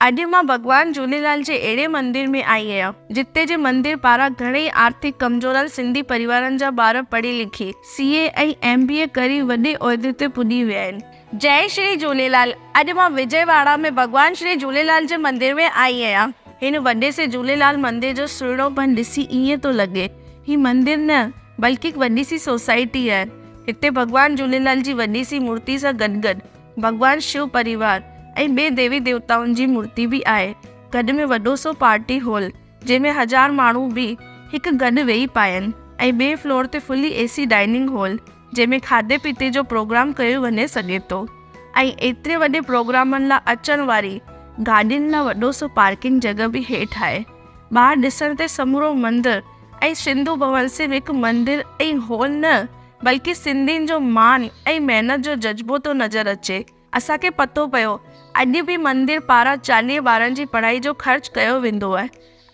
اڄ مان ڀڳوان جهوليلال جي اهڙي مندر ۾ آئي آهيان، جتي جي مندر پاران گهڻئي آرٿڪ ڪمزورن سنڌي پريوارن جا ٻار پڙهي لکي، سي اي ۽ ايم بي اي ڪري وڏي عهدي تي پڄي ويا آهن. جئي شري جهوليلال، اڄ مان وجي واڙا ۾ ڀڳوان شري جهوليلال جي مندر ۾ آئي آهيان. هن وڏي سي جهوليلال مندر جو سهڻوپن ڏسي ائين ٿو لڳي، هي مندر نه بلڪه هڪ وڏي سي سوسائٽي آهي. هتي ڀڳوان جهوليلال جي وڏي سي مورتي سان گڏ گڏ ڀڳوان شو پريوار ۽ ٻي ديوي ديوتائن جي مورتي به آهي. گڏ ۾ وڏو سو پارٽي هال جنهن ۾ هزار ماڻهو به هڪ گڏ ويهي پائن ۽ ٻئي فلور تي فلي اي سي ڊائننگ هال جنهن ۾ کاڌي پيتي جو پروگرام ڪيو وڃي سگهي ٿو ۽ ايتري وڏي پروگرامن لا اچڻ واري گاڏين لا وڏو سو پارڪنگ جڳهه به هيٺ آهي. ٻاهر ڏسڻ تي سمورو مندر ۽ سنڌو ڀون صرف هڪ مندر ۽ هال نه بلڪه سنڌين جو مان ۽ محنت جو جذبو ٿو نظر اچي. اسان کي پتو پيو اڄ به مندر پاران 40 ٻارن جي پڙهائي جو خرچ ڪيو ويندو آهي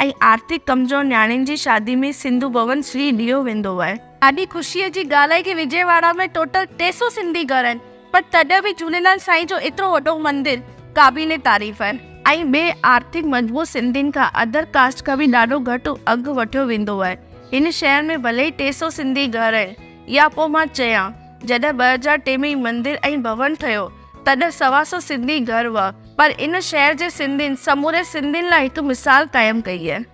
۽ آرٿڪ ڪمزور نياڻين جي شادي ۾ سنڌو ڀون فري ڏيو ويندو آهي. ڏاڍي خوشيء جي ڳالهه آهي ڪي وجي واڙا ۾ ٽوٽل 300 سنڌي گهر آهن پر تڏهن به جهوليلال سائين جو ايترو وڏو مندر قابل تعريف آهي. ۽ ٻي آرٿڪ مضبوط سنڌين کان ادر ڪاسٽ کان به ڏاڍو گهٽ اگهه وٺيو ويندو آهي. هن شهر ۾ ڀلي ئي 300 سنڌي گهر آهن يا پوء مان چيان جڏهن 2003 ۾ هي مندر ۽ ڀون ٺهيو تڏهن سوا سو سنڌي گهر هئا پر ان شهر جي سنڌين سموري سنڌين لاء هڪ مثال قائم ڪئي آهي.